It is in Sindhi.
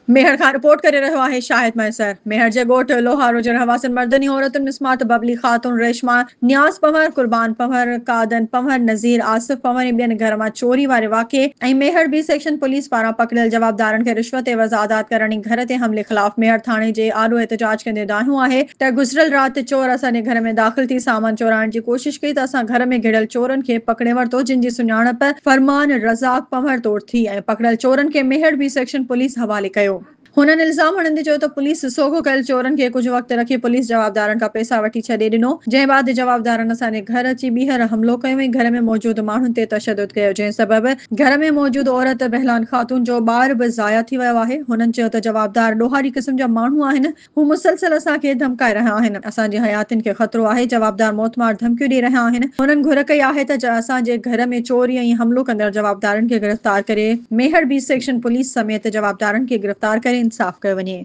ميهڙ کان رپورٽ ڪري رهيو آهي شاهد مهيسر. ميهڙ جي ڳوٺ لوهارو جي رهواسين مردن ۽ عورتن مسمات ببلي خاتون، ريشما، نياز پنهور، قربان پنهور، قادن پنهور، نذير، آصف پنهور ۽ ٻين گهر مان چوري واري واقعي ۽ ميهڙ بي سيڪشن پوليس پاران پڪڙيل جوابدارن کي رشوت عيوض آزاد ڪرڻ ۽ گهر تي حملي خلاف ميهڙ ٿاڻي جي آڏو احتجاج ڪندي دانهيو آهي ته گذريل رات چور اسان جي گهر ۾ داخل ٿي سامان چورائڻ جي ڪوشش ڪئي ته اسان گهر ۾ گهڙيل چورن کي پڪڙي ورتو جن جي سڃاڻپ فرمان رزاق پنهور طور ٿي ۽ پڪڙيل چورن کي ميهڙ بي سيڪشن پوليس حوالي ڪيو. هنن الزام هڻندي چيو ته پوليس سوگهو ڪيل چورن کي ڪجهه وقت رکي پوليس جوابدارن کان پئسا وٺي ڇڏي ڏنو جنهن بعد جوابدارن اسان جي گهر اچي ٻيهر حملو ڪيو ۽ گهر ۾ موجود ماڻهن تي تشدد ڪيو جنهن سبب گهر ۾ موجود عورت بهلان خاتون جو ٻار به ضايع ٿي ويو آهي. هنن چيو ته جوابدار ڏوهاري قسم جا ماڻهو آهن هو مسلسل اسان کي ڌمڪائي رهيا آهن، اسان جي حياتين کي خطرو آهي، جوابدار موتمار ڌمڪيون ڏئي رهيا آهن، هنن گهر ڪئي آهي ته اسان جي گهر ۾ چوري ۽ حملو ڪندڙ جوابدارن کي گرفتار ڪري ميهڙ بي سيڪشن پوليس سميت جوابدارن کي گرفتار ڪري انصاف ڪيو وڃي.